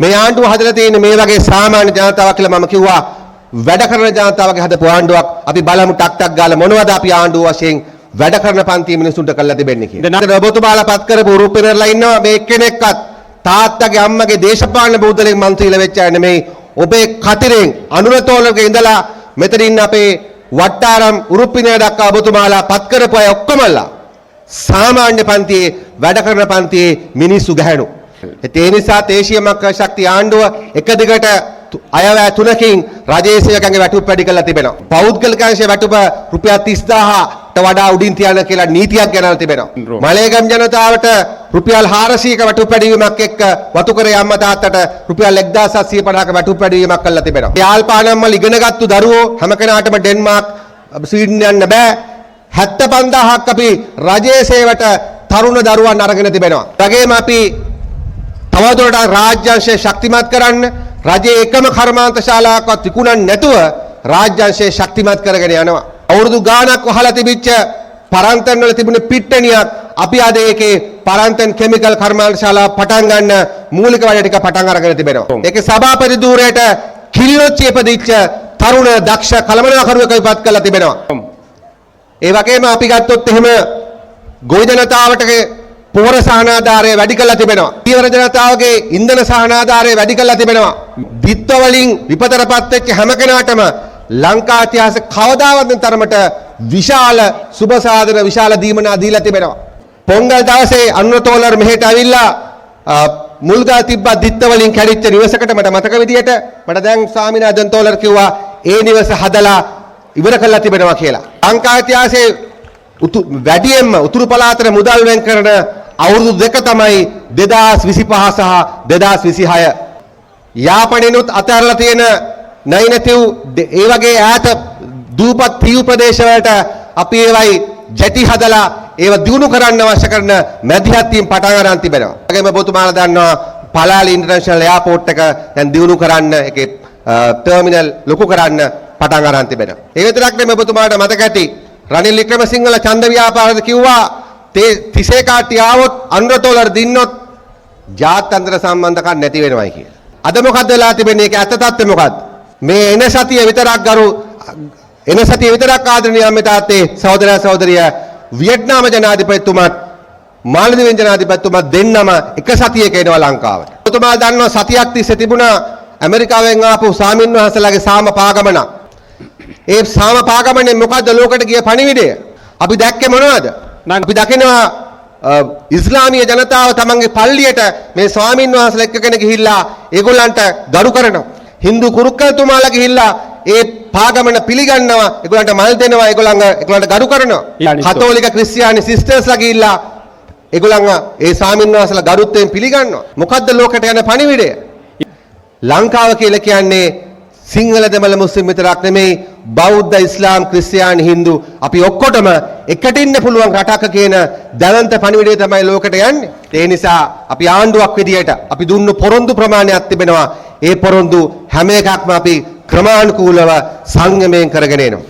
මේ ආණ්ඩුව හදලා තියෙන්නේ මේ වගේ සාමාන්‍ය ජනතාවක් කියලා මම කිව්වා. වැඩ කරන ජනතාවගේ හදපු ආණ්ඩුවක්. අපි බලමු ටක් ටක් ගාලා මොනවද අපි ආණ්ඩුව වශයෙන් වැඩ කරන පන්ති මිනිසුන්ට කරලා තිබෙන්නේ කියලා. දැන් ඔබතුමාලා පත් කරපු උරුප්පෙනර්ලා ඉන්නවා. මේ එක්කෙනෙක්වත් තාත්තගේ අම්මගේ දේශපාලන බූදලෙන් මන්ත්‍රීලා වෙච්ච අය නෙමෙයි. ඔබේ කතිරෙන් අනුරතෝලගේ ඉඳලා මෙතන ඉන්න අපේ වට්ටාරම් උරුප්පිනය දක්වා ඔබතුමාලා පත් කරපු අය ඔක්කොමලා සාමාන්‍ය පන්තියේ වැඩ කරන පන්තියේ මිනිස්සු ගැහැණු. ඒ නිසා දේශීය මක්කල් ශක්ති ආණ්ඩුව එක දිගට අයවැය තුනකින් රජයේ සේවකයන්ගේ වැටුප් වැඩි කරලා තිබෙනවා. පෞද්ගලික අංශයේ වැටුප රුපියල් 30,000ට වඩා උඩින් තියන්න කියලා නීතියක් ගෙනල්ලා තිබෙනවා. මලේගම් ජනතාවට රුපියල් 400ක වැටුප් වැඩිවීමක් එක්ක වතුකරේ අම්මා තාත්තට රුපියල් 1750ක වැටුප් වැඩිවීමක් කරලා තිබෙනවා. යාල්පානම් වල ඉගෙනගත්තු දරුවෝ හැම කෙනාටම ඩෙන්මාර්ක් ස්වීඩන් යන්න බෑ. 75,000ක් අපි රජයේ සේවයට තරුණ දරුවන් අරගෙන තිබෙනවා. වගේම අපි තවදුරටත් රාජ්‍යංශය ශක්තිමත් කරන්න රජයේ එකම කර්මාන්ත ශාලාවක්වත් විකුණන්නේ නැතුව රාජ්‍යංශය ශක්තිමත් කරගෙන යනවා. අවුරුදු ගාණක් වහලා තිබිච්ච පරන්තන් වල තිබුණ පිට්ටනියක් අපි අද ඒකේ පරන්තන් කෙමිකල් කර්මාන්ත ශාලාව පටන් ගන්න මූලික වැඩ ටික පටන් අරගෙන තිබෙනවා. ඒකේ සභාපති ධූරයට කිලිනොච්චි ඉපදිච්ච තරුණ දක්ෂ කළමනාකරුවෙක් ඉපත් කරලා තිබෙනවා. ඒ වගේම අපි ගත්තොත් එහෙම ගොවි ජනතාවට පොහොර සහනාධාරය වැඩි කරලා තිබෙනවා. ධීවර ජනතාවගේ ඉන්ධන සහනාධාරය වැඩි කරලා තිබෙනවා. දිත්ව වලින් විපතටපත් වෙච්ච හැම කෙනාටම ලංකා ඉතිහාසෙ කවදාවත් නැති තරමට විශාල සුබ සාධන විශාල දීමනා දීලා තිබෙනවා. පොංගල් දවසේ අනුරතෝලර් මෙහෙට ඇවිල්ලා මුල්ගා තිබ්බ දිත්ත වලින් කැඩිච්ච නිවසකට මට මතක විදියට මට දැන් ස්වාමීන් තෝලර් කිව්වා ඒ නිවස හදලා ඉවර කරලා තිබෙනවා කියලා. ලංකා ඉතිහාසයේ වැඩියෙන්ම උතුරු පළාතට මුදල් වෙන් කරන අවුරුදු දෙක තමයි 2025 සහ 2026. යාපනයෙනුත් අතහැරලා තියෙන නයිනතිව් ඒ වගේ ඈත දූපත් තීව් ප්‍රදේශවලට අපි ඒවයි ජැටි හදලා ඒව දියුණු කරන්න අවශ්‍ය කරන මැදිහත් වීම පටන් අරන් තිබෙනවා. ඒ වගේම ඔබතුමාලා දන්නවා පලාලි ඉන්ටර්නැෂනල් එයාපෝට් එක දැන් දියුණු කරන්න ඒකේ ටර්මිනල් ලොකු කරන්න පටන් අරන් තිබෙනවා. ඒ විතරක් නෙමෙයි, ඔබතුමාට මතක ඇති රනිල් වික්‍රමසිංහල ඡන්ද ව්‍යාපාරද කිව්වා තේ තිසේ කාට්ටි ආවොත් අනුරතෝලර් දින්නොත් ජාත්‍යන්තර සම්බන්ධකම් නැති වෙනවයි කියලා. අද මොකද්ද වෙලා තිබෙන්නේ? ඒක ඇත්ත තත්ත්වය මොකද්ද? මේ එන සතිය විතරක් ගරු එන සතිය විතරක් ආදරණීය අම්මේ තාත්තේ සහෝදරයා සහෝදරිය වියට්නාම ජනාධිපතිතුමාත් මාලදිවයින් ජනාධිපතිතුමා දෙන්නම එක සතියක එනවා ලංකාවට. ඔබතුමා දන්නවා සතියක් තිස්සේ තිබුණා ඇමරිකාවෙන් ආපු ස්වාමින් වහන්සේලාගේ සාම පාගමනක්. ඒ සාම පාගමනේ මොකද්ද ලෝකෙට ගිය පණිවිඩය? අපි දැක්කේ මොනවද? අපි දකිනවා ඉස්ලාමීය ජනතාව තමන්ගේ පල්ලියට මේ ස්වාමින් වහන්සේලා එක්කගෙන ගිහිල්ලා ඒගොල්ලන්ට ගරු කරනවා. හින්දු කුරුක්කල්තුමාලා ගිහිල්ලා ඒ පාගමන පිළිගන්නවා, ඒගොල්ලන්ට මල් දෙනවා, ඒගොල්ලන්ට ගරු කරනවා. කතෝලික ක්‍රිස්තියානි සිස්ටර්ස්ලා ගිහිල්ලා ඒගොල්ලන් ඒ ස්වාමින් වහන්සේලා ගරුත්වයෙන් පිළිගන්නවා. මොකද්ද ලෝකෙට යන පණිවිඩය? ලංකාව කියලා කියන්නේ සිංහල දෙමළ මුස්ලිම් විතරක් නෙමෙයි, බෞද්ධ ඉස්ලාම් ක්‍රිස්තියානි හින්දු අපි ඔක්කොටම එකට ඉන්න පුළුවන් රටක් කියන දැවැන්ත පණිවිඩය තමයි ලෝකෙට යන්නේ. ඒ නිසා අපි ආණ්ඩුවක් විදියට අපි දුන්නු පොරොන්දු ප්‍රමාණයක් තිබෙනවා. ඒ පොරොන්දු හැම එකක්ම අපි ක්‍රමානුකූලව සංයමයෙන් කරගෙන එනවා.